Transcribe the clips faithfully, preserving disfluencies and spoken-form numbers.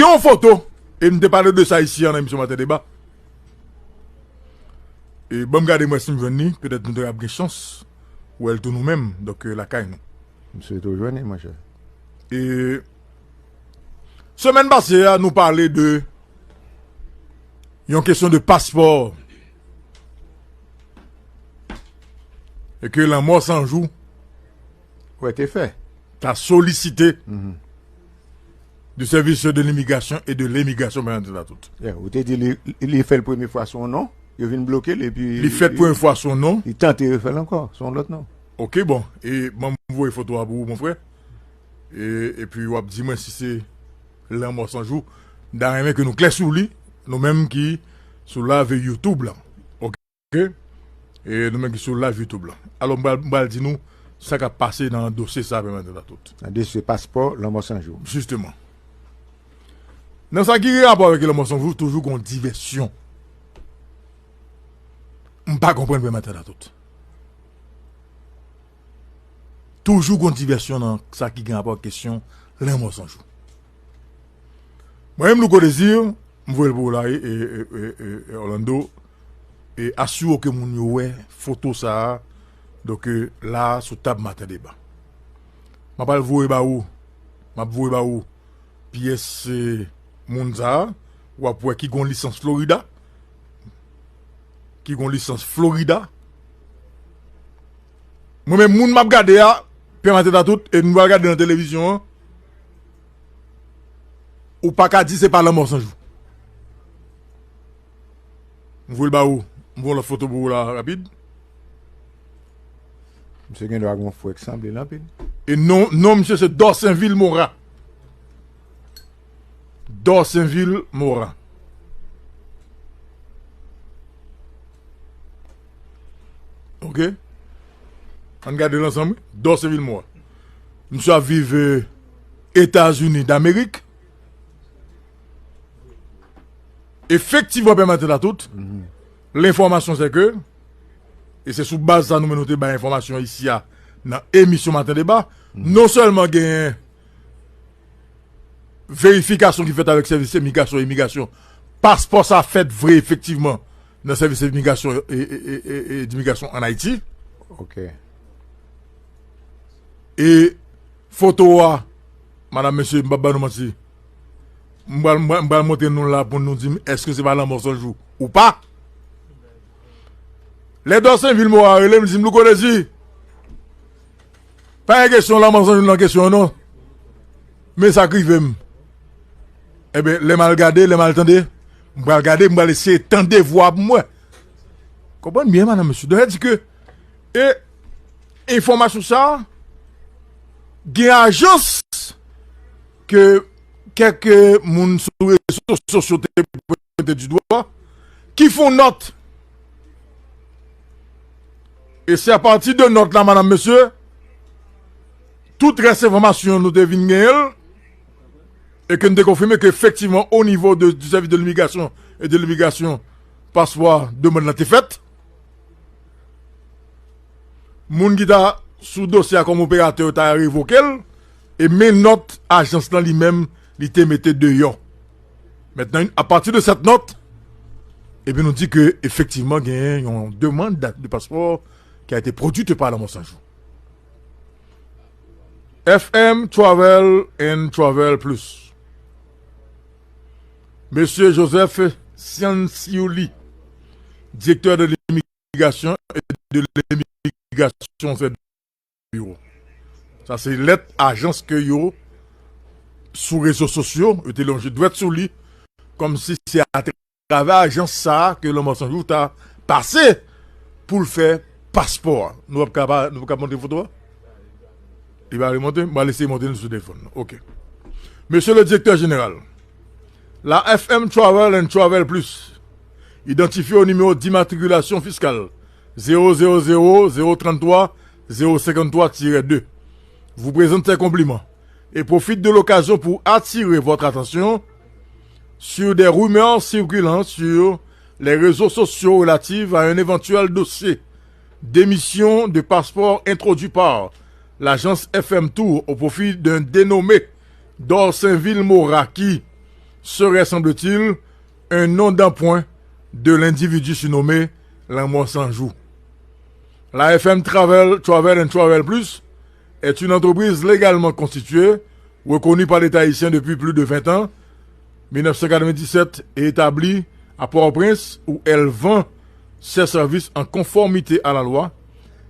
yon foto, e m te pale de sa isi a nan emisyon Maten Deba. E ban m gade m wè si m jwenn li, petèt nou te ap gen chans wè l tou nou menm, donk, e, lakay nou. M swete w jwenn li, monchè. E semèn pase a, nou pale de yon kesyon de paspò e ke Lanmò San Jou Wè, te fè. ta solisite Mhm. du service de l'immigration et de l'émigration, Bernadette Latoute. Yeah, ou te di li, li fè l premye fwa sou yon non, yo vin bloke l, epi Li fèt premye fwa sou yon non. Li tante refè l ankò, sou yon lòt non. Ok, bon, e ban m voye foto a pou ou, mon frè. E, epi w ap di mwen si se Lanmò San Jou. M ta renmen ke nou klè sou li, nou menm ki sou live YouTube la. Ok? E nou menm ki sou live YouTube la. Alò, m pral, m pral di nou sa k ap pase nan dosye sa, Bernadette Latoute. Nan dosye paspò Lanmò San Jou. Jisteman. Nan sa ki gen rapò avèk Lanmò San Jou, toujou gon divèsyon. M pa konprann, Bernadette Latoute. Toujou gon divèsyon nan sa ki gen rapò ak kesyon Lanmò San Jou. Mwen menm, Louko Désir, m voye l pou ou la, e, e, e, e, e, Orlando, e asire w ke moun yo wè foto sa a, donk, e, la a sou tab Maten Deba. M ap al voye ba ou, m ap voye ba ou pyès, e, moun sa a, w ap wè ki gon lisans Florida, ki gon lisans Florida. Mwen menm, moun m ap gade a, Pè Maten Latoute, e nou pral gade nan televizyon an, ou pa ka di se pa Lanmò San Jou. M voye l ba ou. M voye lòt foto pou ou la, rapid. Misye gen dwa gen yon frè k sanble l anpil. E non, non misye se Dorsainville Mora. Dorsainville Mora. Ok? Ann gade l ansanm, wi. Dorsainville Mora. Misye ap viv, e, Etazini Damerik. Efektivman, Pè Maten Latoute, lenfòmasyon se ke, e se sou baz sa nou menm nou te bay enfòmasyon isi a nan emisyon Maten Deba, non sèlman gen verifikasyon ki fèt avèk sèvis imigrasyon e imigrasyon, paspò sa fèt vre efektivman nan sèvis imigrasyon e, e, e, e, e dimigrasyon ann Ayiti. Ok. E foto a, madanm, mesye, m p ap ba nou manti. M pral, m pral, m pral montre nou l la pou nou di m èske se pa Lanmò San Jou ou pa. Lè Dorsainville Mora rele m, li di m, Louko Désir, pa gen kesyon Lanmò San Jou nan kesyon an non. Men sa k rive m. Enben, lè m al gade, lè m al tande, m pral gade, m pral eseye tande vwa pou m wè. Konprann byen, madanm, mesye. Donk, sa di ke, e, enfòmasyon sa a, gen ajans ke kèk moun sou rezo sosyo te pwente di dwa, ki fè yon nòt. E se apati de nòt la, madanm, mesye, tout rès enfòmasyon nou te vin genyen l, e ke n te konfime ke efektivman, o nivo de, du service de l'immigration et de l'immigration, paspò demann lan te fèt. Moun ki ta sou dosye a kòm operatè, yo ta revoke l, e men nòt ajans lan li menm, li te mete deyò. Maintenant, à partir de cette note, epi nou di ke efektivman genyen yon demande de passeport qui a été produite par Lanmò San Jou. F M Travel and Travel Plus. Mesye Joseph Cianciulli, direktè de l'immigration et de l'immigration, se biro. Sa se lèt ajans ke yo sou rezo sosyo, yo te lonje dwèt sou li, kòmsi se atravè ajans sa a ke Lanmò San Jou ta pase pou l fè paspò a. Nou p ap ka, nou p ap ka montre foto a? Li pa vle monte? M pral eseye montre nou sou telefòn nan. Ok. Monsieur le directeur général, la F M Travel and Travel Plus, identifié au numéro d'immatriculation fiscale zéro zéro zéro zéro trente-trois zéro cinquante-trois tiret deux, vous présente ses compliments et profite de l'occasion pour attirer votre attention sur des rumeurs circulant sur les réseaux sociaux relatives à un éventuel dossier d'émission de passeport introduit par l'agence F M Tour au profit d'un dénommé Dorsainville Mora qui, serait, semble-t-il, un nom d'emprunt de l'individu surnommé Lanmò San Jou. La F M Travel, Travel and Travel Plus est une entreprise légalement constituée, reconnue par l'État haïtien depuis plus de vingt ans, mille neuf cent quatre-vingt-dix-sept, et établie à Port-au-Prince, où elle vend ses services en conformité à la loi.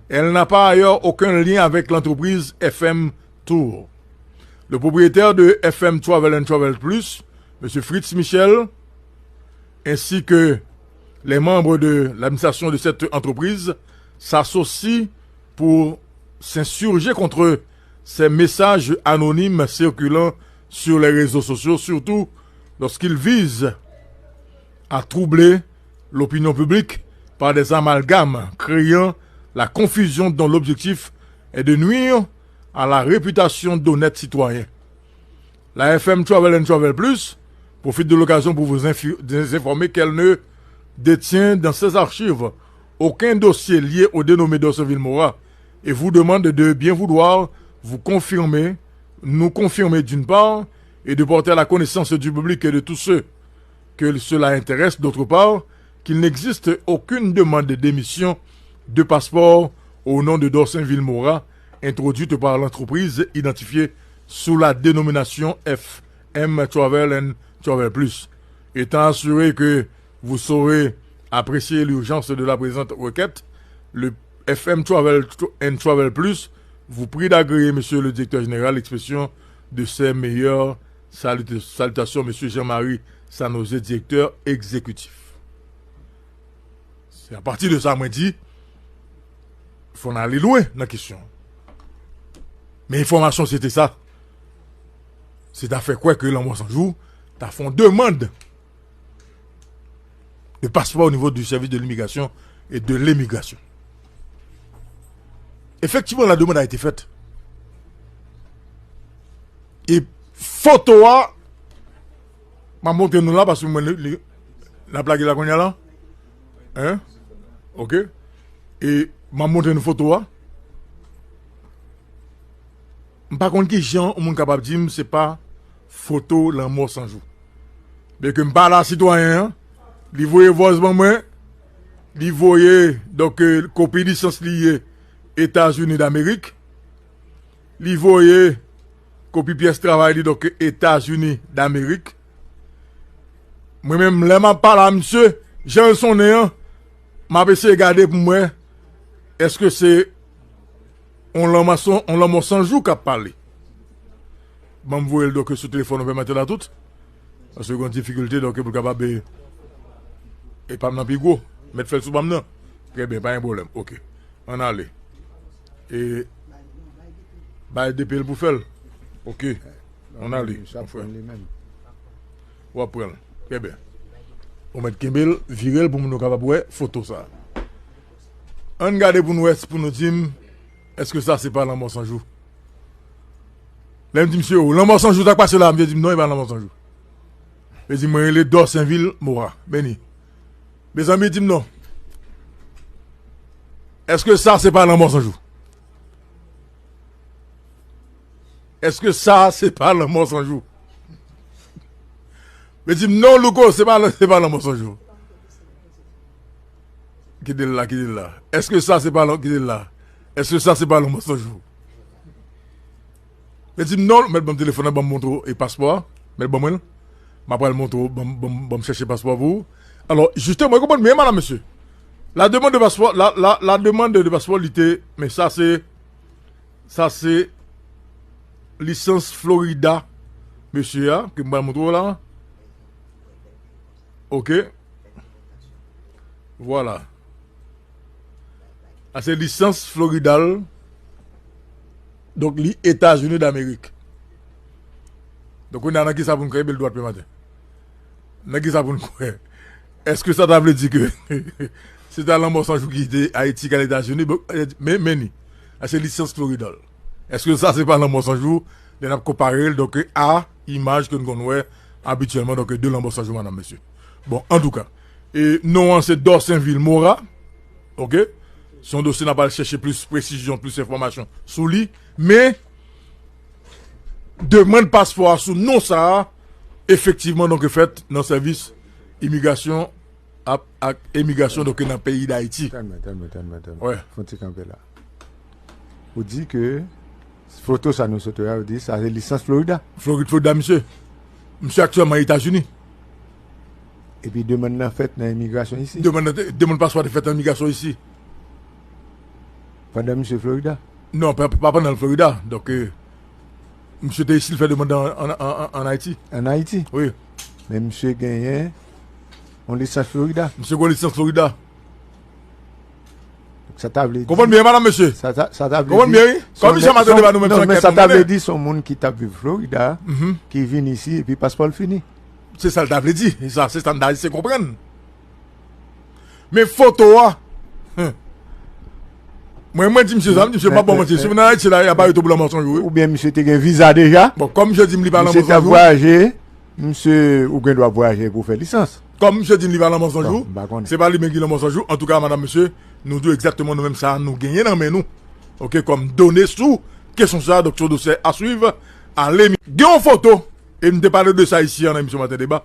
Elle n'a par ailleurs aucun lien avec l'entreprise F M Tour. Le propriétaire de F M Travel and Travel Plus, M. Fritz Michel, ainsi que les membres de l'administration de cette entreprise s'associent pour s'insurger contre ces messages anonymes circulant sur les réseaux sociaux, surtout lorsqu'ils visent à troubler l'opinion publique par des amalgames, créant la confusion dont l'objectif est de nuire à la réputation d'honnêtes citoyens. La F M Travel and Travel Plus profite de l'occasion pour vous infi- vous informer qu'elle ne détient dans ses archives aucun dossier lié au dénommé Dorsainville Morat et vous demande de bien vouloir vous confirmer, nous confirmer d'une part, et de porter à la connaissance du public et de tous ceux que cela intéresse, d'autre part, qu'il n'existe aucune demande d'émission de passeport au nom de Dorsainville Morat introduite par l'entreprise identifiée sous la dénomination F M Travel and Travel Plus. Étant assuré que vous saurez apprécier l'urgence de la présente requête, le F M Travel and Travel Plus vous prie d'agréer, Monsieur le Directeur Général, l'expression de ses meilleures salut- salutations, Monsieur Jean-Marie Sanozé, Directeur Exécutif. Se apati de sa mwen di, fò n ale lwen nan kesyon. Men enfòmasyon se te sa. Se ta fè kwè ke Lanmò San Jou ta fè yon demann de paspò o nivo du service de l'immigration et de l'émigration. Effectivement, la demande a été faite. E foto a, m ap montre nou la, paske mwen, li, li, n ap lage la kounye a la. Hein? Ok. E m ap montre nou foto a. M pa konn ki jan yon moun kapab di m se pa foto Lanmò San Jou. Byenke m pa la sitwayen an, li voye vòs ban mwen, li voye, donk, eh, kopi lisans li ye Etazini Damerik, li voye kopi pyès travay li, donk, Etazini Damerik. Mwen menm, lè m ap pale a misye, jan l sonnen an, m ap eseye gade pou m wè, èske se yon lanmò san, yon Lanmò San Jou k ap pale. Ban m voye l donk sou telefòn opèmatè la tout. Paske gen difikilte donk pou l kapab, e, e pa m nan pi gwo. Mèt fè l sou pa m nan. Trè byen, pa gen pwoblèm. Ok. Ann ale. E bay D P l pou fè l. Ok. Ann ale, mon frè. W ap pran l. Trè byen. Ou mèt kenbe l, vire l pou moun yo kapab wè foto sa. Ann gade pou nou wè, pou nou di m, èske sa se pa Lanmò San Jou? Lè m di misye, "O, Lanmò San Jou t ap pase la," misye di m, "Non, e pa Lanmò San Jou." Misye di, "Mwen rele Dorsainville Morat." Beni. Mezanmi, di m non. Èske sa se pa Lanmò San Jou? Èske sa se pa Lanmò San Jou? Misye di m, "Non, Louko, se pa, se pa Lanmò San Jou." Kite l la, kite l la. Èske sa se pa, kite l la. Èske sa se pa Lanmò San Jou? Misye di m, "Non," mèt ban m telefòn nan, ban m montre w e paspò a. Mèt ban mwen l. M ap pral montre w, ban m, ban m, ban m chèche paspò pou ou. Alò, jisteman, ou konprann byen, madam, mesye. La demande de passeport, la, la, la demande de passeport, li te, men sa se, sa se lisans Florida, mesye a, ke m pral montre w la. Ok. Vwala. A se lisans Florida l. Donk, li Etazini Damerik. Donk, kounye a, nan ki sa pou n kwè, bèl dwat, pè maten? Nan ki sa pou n kwè? Èske sa ta vle di ke se ta Lanmò San Jou ki te Ayiti, k al Etazini? Bon, eh, men, men ni. A se lisans Florida l. Èske sa se pa Lanmò San Jou? Lè n ap konpare l, donk, a imaj ke n konn wè abityèlman, donk, de Lanmò San Jou, madam, mesye. Bon, antouka, e non an se Dorsainville Morat, ok? Se yon dosye n ap al chèche plis presizyon, plis enfòmasyon sou li, men demann paspò a sou non sa a, efektivman donk fèt nan sèvis imigrasyon ap, ak emigrasyon donk nan peyi Dayiti. Tann mwen, tann mwen, tann mwen, tann mwen. Wè. Fè yon ti kanpe la. Ou di ke foto sa nou sot wè a, ou di sa se lisans Florida. Florid, Florida, misye. Misye aktyèlman Etazini. Epi demann nan fèt nan imigrasyon isi. Demann nan te, demann paspò te fèt nan imigrasyon isi. Pandan misye Florida? Non, pa, pa pandan l Florida. Donk, euh, misye te isi, l fè demann nan, an, an, an, an Ayiti. An Ayiti? Wi. Men misye genyen yon lisans Florida. Misye gen yon lisans Florida. Sa ta vle di. Konprann byen, madanm, mesye. Sa ta, sa ta vle di. Konprann byen, wi. Kòm misye maten deba nou menm non, men sa ta vle di, se yon moun ki t ap viv Florida, ki vin isi, epi paspò l fini. Se sa l ta vle di. E sa, se sa n ta eseye konprann. Men foto a, hen. Mwen, mwen di misye sa, m di misye, m pa ba w manti. Si w nan Ayiti la, y a pa rete pou lanmò san jou, wi. Oubyen misye te gen viza deja. Bon, kòm misye di m li pa lanmò san jou. Misye t ap vwayaje, misye, ou gen dwa vwayaje pou fè lisans. Kòm misye di m li pa lanmò san jou, se pa li menm ki lanmò san jou. Antouka, madanm, mesye, nou di w egzakteman nou menm sa nou genyen nan men nou. Oke, kòm done sou kesyon sa, donk, se yon dosye a swiv. Ale, gen yon foto, e m te pale de sa isi an nan emisyon Maten Deba.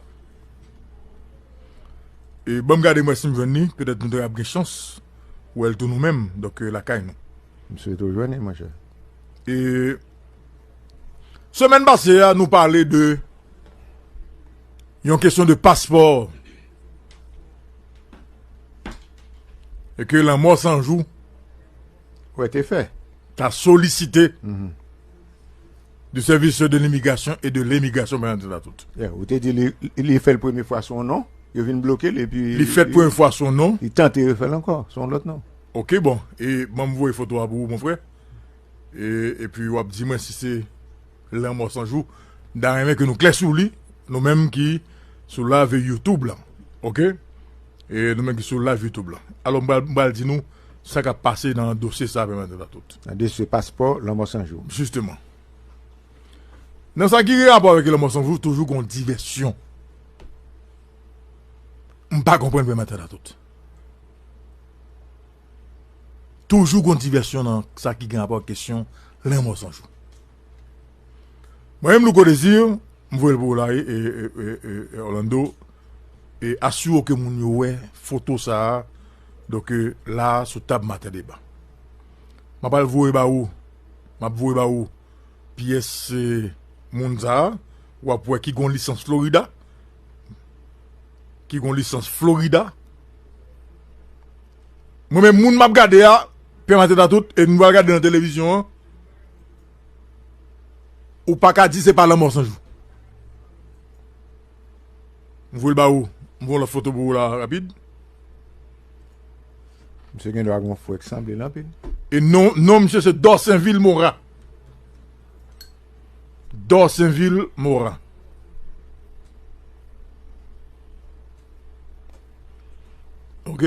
E ban m gade m wè si m jwenn li, petèt nou te ap gen chans wè l tou nou menm, donk, euh, lakay nou. M swete w jwenn li, monchè. E semèn pase a, nou pale de yon kesyon de paspò. E ke lanmò san jou, wè, te fè, ta solisite du service de l'immigration et de l'émigration, Bernadette Latout. Yeah, ou te di li, li fè l premye fwa sou yon non, yo vin bloke l, epi li fèt premye fwa sou yon non, li tante refè l ankò sou yon lòt non. Ok, bon, e ban m voye foto a pou ou, mon frè. E, epi w ap di mwen si se lanmò san jou. M ta renmen ke nou klè sou li, nou menm ki sou live YouTube la. Ok? E nou menm ki sou live YouTube la. Alò, m pral, m pral di nou sa k ap pase nan dosye sa, Bernadette Latout. Nan dosye paspò lanmò san jou. Jisteman. Nan sa ki gen rapò avèk lanmò san jou, toujou gon divèsyon. M pa konprann, Bernadette Latout. Toujou gon divèsyon nan sa ki gen rapò ak kesyon lanmò san jou. Mwen menm, Louko Désir, m voye l pou ou la, e, e, e, e, e, Orlando, e asire w ke moun yo wè foto sa a, donk, e, la a sou tab Maten Deba. M ap al voye ba ou, m ap voye ba ou pyès, e, moun sa a, w ap wè ki gon lisans Florida, ki gon lisans Florida. Mwen menm, moun m ap gade a, Pè Maten Latout, e nou pral gade nan televizyon an, ou pa ka di se pa lanmò san jou. M voye l ba ou, m voye yon lòt foto pou ou la, rapid. Misye gen dwa gen yon frè k sanble l anpil. E non, non misye se Dorsenville Morin. Dorsenville Morin. Ok?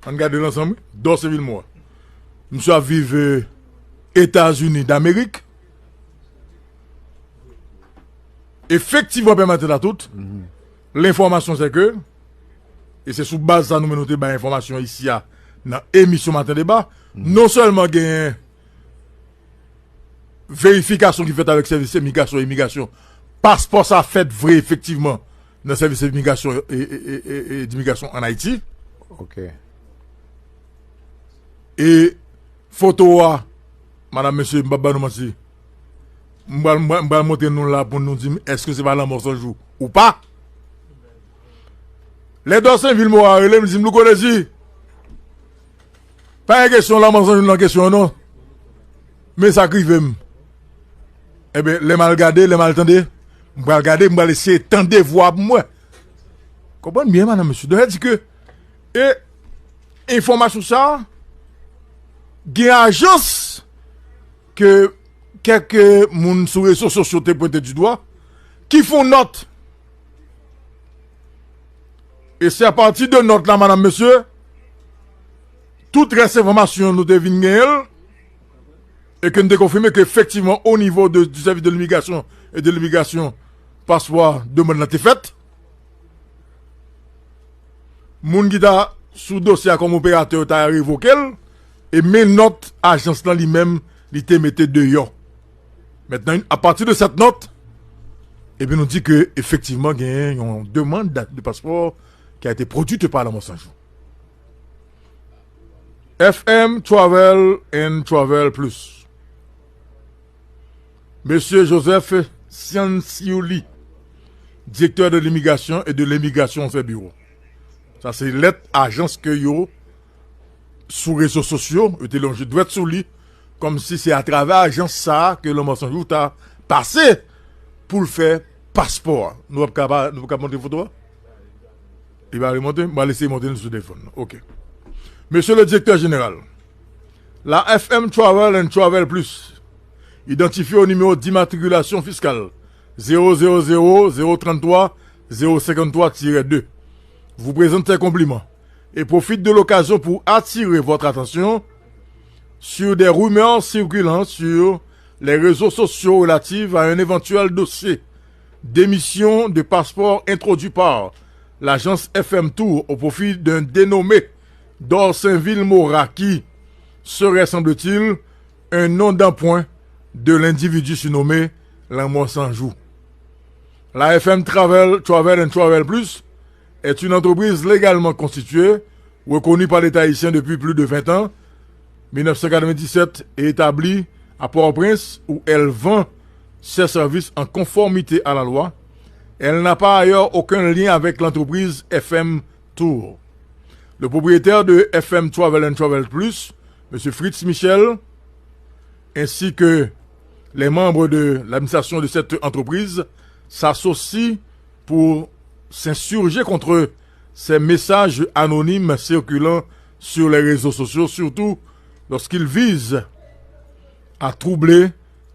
Ann gade l ansanm, wi. Dorsenville Morin. Misye ap viv, euh, Etazini Damerik. Efektivman, Pè Maten Latout, lenfòmasyon se ke, e se sou baz sa nou menm nou te bay enfòmasyon isi a nan emisyon Maten Deba, non sèlman gen verifikasyon ki fèt avèk sèvis imigrasyon, imigrasyon, paspò sa fèt vre efektivman nan sèvis imigrasyon, e, e, e, e, e, dimigrasyon ann Ayiti. Ok. E foto a, madanm, mesye, m p ap ba nou manti. M pral, m pral, m pral montre nou l la pou nou di m èske se pa lanmò san jou ou pa. Lè Dorsenville Morin rele m, li di m, Louko Désir, pa gen kesyon lanmò san jou nan kesyon an non. Men sa k rive m. Enben, lè m al gade, lè m al tande, m pral gade, m pral eseye tande vwa pou m wè. Konprann byen, madanm, mesye. Donk, sa di ke, e, enfòmasyon sa a, gen ajans ke kèk moun sou rezo sosyo te pwente di dwa, ki fè yon nòt. E se apati de nòt la, madanm, mesye, tout rès enfòmasyon nou te vin genyen l, e ke n te konfime ke efektivman, o nivo de, du service de l'immigration et de l'immigration, paspò demann lan te fèt. Moun ki ta sou dosye a kòm operatè yo ta revoke l, e men nòt ajans lan li menm, li te mete deyò. Mentnan, apati de sèt nòt, Epi nou di ke efektivman genyen yon demande de passeport qui a été produite par Lanmò San Jou. F M Travel and Travel Plus. Mesye Joseph Cianciulli, direktè de limigrasyon e de lemigrasyon an se biwo. Sa se lèt ajans ke yo sou rezo sosyo, yo te lonje dwèt sou li, kòmsi se atravè ajans sa a ke Lanmò San Jou ta pase pou l fè paspò a. Nou p ap ka, nou p ap ka montre foto a? Li pa vle monte? M pral eseye monte l sou telefòn nan. Ok. Mesye le direktè jeneral, la F M Travel and Travel Plus, identifié au numéro d'immatriculation fiscale zéro zéro zéro zéro trente-trois zéro cinquante-trois tiret deux, vous présente ses compliments et profite de l'occasion pour attirer votre attention sur des rumeurs circulant sur les réseaux sociaux relatives à un éventuel dossier d'émission de passeport introduit par l'agence F M Tour au profit d'un dénommé Dorsainville Mora qui serait, semble-t-il, un nom d'emprunt de l'individu surnommé Lanmò San Jou. La F M Travel, Travel and Travel Plus est une entreprise légalement constituée, reconnue par l'État haïtien depuis plus de vingt ans, mille neuf cent quatre-vingt-dix-sept, et établie à Port-au-Prince, où elle vend ses services en conformité à la loi. Elle n'a par ailleurs aucun lien avec l'entreprise F M Tour. Le propriétaire de F M Travel and Travel Plus, Monsieur Fritz Michel, ainsi que les membres de l'administration de cette entreprise s'associent pour s'insurger contre ces messages anonymes circulant sur les réseaux sociaux, surtout lorsqu'ils visent à troubler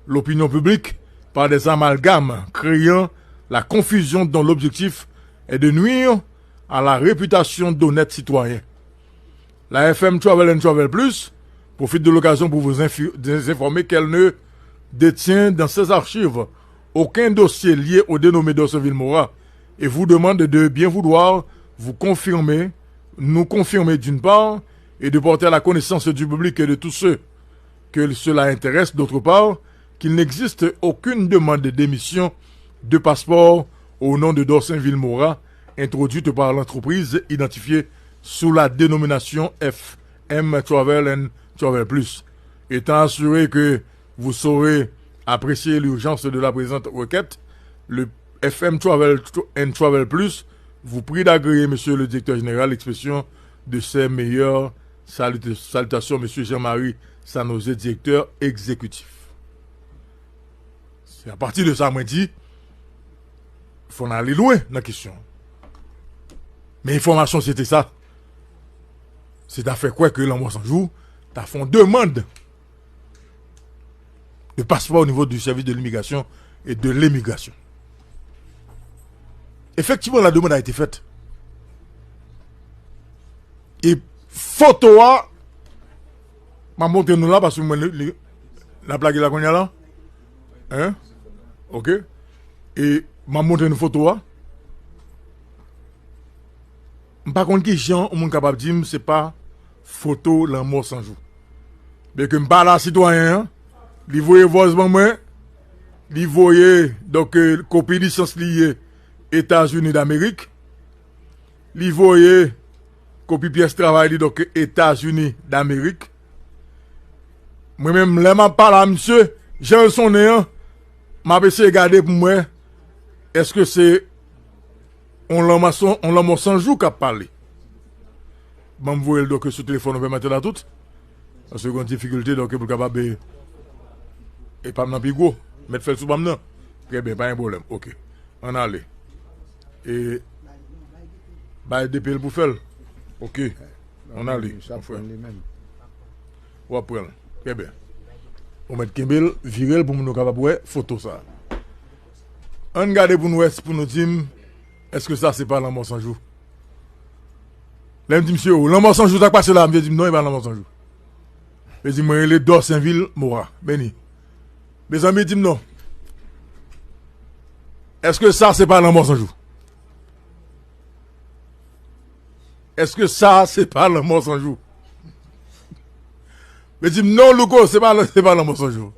l'opinion publique par des amalgames créant la confusion dont l'objectif est de nuire à la réputation d'honnêtes citoyens. La F M Travel and Travel Plus profite de l'occasion pour vous infi- vous informer qu'elle ne détient dans ses archives aucun dossier lié au dénommé Dorsainville Mora et vous demande de bien vouloir vous confirmer, nous confirmer d'une part, et de porter à la connaissance du public et de tous ceux que cela intéresse, d'autre part, qu'il n'existe aucune demande d'émission de passeport au nom de Dorsainville Mora introduite par l'entreprise identifiée sous la dénomination F M Travel and Travel Plus. Étant assuré que vous saurez apprécier l'urgence de la présente requête, le F M Travel and Travel Plus vous prie d'agréer, Monsieur le Directeur Général, l'expression de ses meilleures salut- salutations, Monsieur Jean-Marie Sanozé, Directeur Exécutif. Se apati de sa mwen di, fò n ale lwen nan kesyon. Men enfòmasyon se te sa. Se ta fè kwè ke Lanmò San Jou ta fè yon demann de paspò o nivo du service de l'immigration et de l'émigration. Effectivement, la demande a été faite. E foto a, m ap montre nou la, paske mwen, li, li, n ap lage la kounye a la. Hein? Ok. E m ap montre nou foto a. M pa konn ki jan yon moun kapab di m se pa foto Lanmò San Jou. Byenke m pale a sitwayen an, li voye vòz ban mwen, li voye, donk, eh, kopi lisans li ye Etazini Damerik, li voye kopi pyès travay li, donk, Etazini Damerik. Mwen menm, lè m ap pale a misye, jan l sonnen an, m ap eseye gade pou m wè, èske se yon Lanmò San, yon Lanmò San Jou k ap pale. Ban m voye l, donk, sou telefòn opèmatè la tout. Paske gen difikilte, donk, pou l kapab, e, e pa m nan pi gwo. Mèt fè l sou pa m nan. Trè byen, pa gen pwoblèm. Ok. Ann ale. E bay D P L pou fè l. Ok. Ann ale, mon frè. W ap pran l. Trè byen. Ou mèt kenbe l, vire l pou moun yo kapab wè foto sa. Ann gade pou nou wè, pou nou di m, èske sa se pa Lanmò San Jou? Lè m di misye, "O, Lanmò San Jou sa k pase la?" Misye di m, "Non, e pa Lanmò San Jou." Misye di, "Mwen rele Dorsainville Mora." Beni. Mezanmi, di m non. Èske sa se pa Lanmò San Jou? Èske sa se pa Lanmò San Jou? Misye di m, "Non, Louko, se pa, se pa Lanmò San Jou."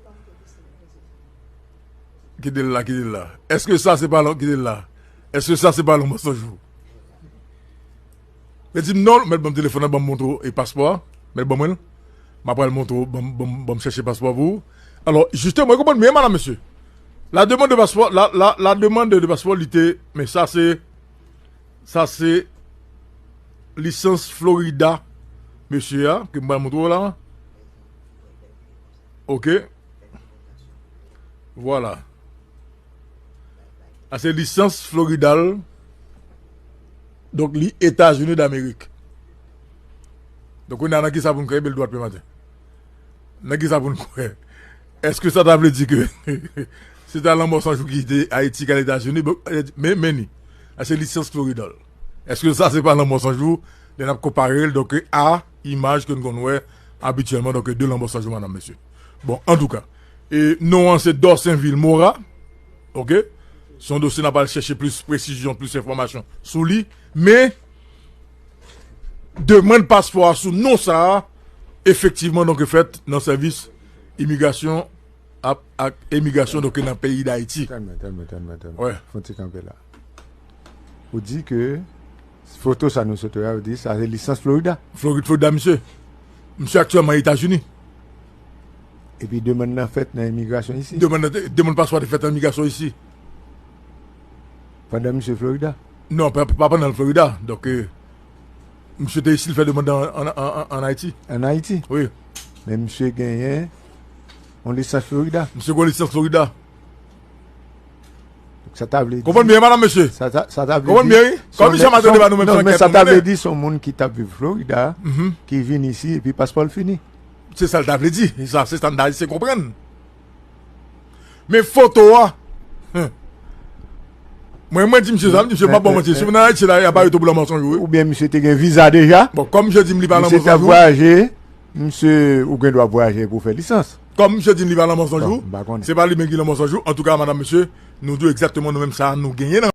Kite l la, kite l la. Èske sa se pa lan-, kite l la. Èske sa se pa lanmò san jou? Li di m non, mèt ban m telefòn nan, ban m montre w e paspò a. Mèt ban mwen l. M ap pral montre w, ban m, ban m, ban m chèche paspò pou ou. Alò, jisteman, ou konprann byen, madam, mesye. La demande de passeport, la, la, la demande de passeport, li te, men sa se, sa se lisans Florida, mesye a, ke m pral montre w la. Ok. Vwala. A se lisans Florida l. Donk, li Etazini Damerik. Donk, kounye a, nan ki sa pou n kwè, bèl dwat pè maten. Nan ki sa pou n kwè? Èske sa ta vle di ke se ta lanmò san jou ki te Ayiti k al Etazini? Bon, men, men ni. A se lisans Florida l. Èske sa se pa lanmò san jou? Lè n ap konpare l, donk, a imaj ke n konn wè abityèlman, donk, de lanmò san jou, madam, mesye. Bon, antouka, e non an se Dorsainville Mora. Ok? Se yon dosye n ap al chèche plis presizyon, plis enfòmasyon sou li. Men, demann paspò a sou non sa a, efektivman, donk, fèt nan sèvis imigrasyon ap, ak imigrasyon, donk, nan peyi Dayiti. Tann mwen, tann mwen, tann mwen, tann mwen. Wè. Fè yon ti kanpe la. Ou di ke foto sa nou sot wè a, ou di sa se lisans Florida. Florid, Florida, misye. Misye aktyèlman Etazini. Epi demann nan fèt nan imigrasyon isi. Demann nan te, demann paspò te fèt nan imigrasyon isi. Pandan misye Florida? Non, pa, pa pandan l Florida. Donk, eh, misye te isi, l fè demann nan an, an, an, an Ayiti. An Ayiti? Wi. Men misye genyen yon lisans Florida. Misye gen yon lisans Florida. Donk, sa ta vle di, konprann byen, madam, mesye? Sa ta, sa ta vle di, konprann byen, wi. Kòm misye ap atende ba nou menm, non, men sa ta vle di, se yon moun ki t ap viv Florida, ki vin isi, epi paspò l fini. Se sa l ta vle di. Sa, se sa n ta eseye konprann. Men foto a, hmm. Mwen, mwen di misye sa, m di misye, m pa ba w manti. Si w nan Ayiti la, y a pa yo tou pou lanmò san jou, wi. Oubyen misye te gen viza deja. Bon, kòm misye di m li pa lanmò san jou. Misye t ap vwayaje, misye, ou gen dwa vwayaje pou fè lisans. Kòm misye di m li pa lanmò san jou, se pa li menm ki lanmò san jou. Antouka, madam, mesye, nou di w egzakteman nou menm sa nou genyen nan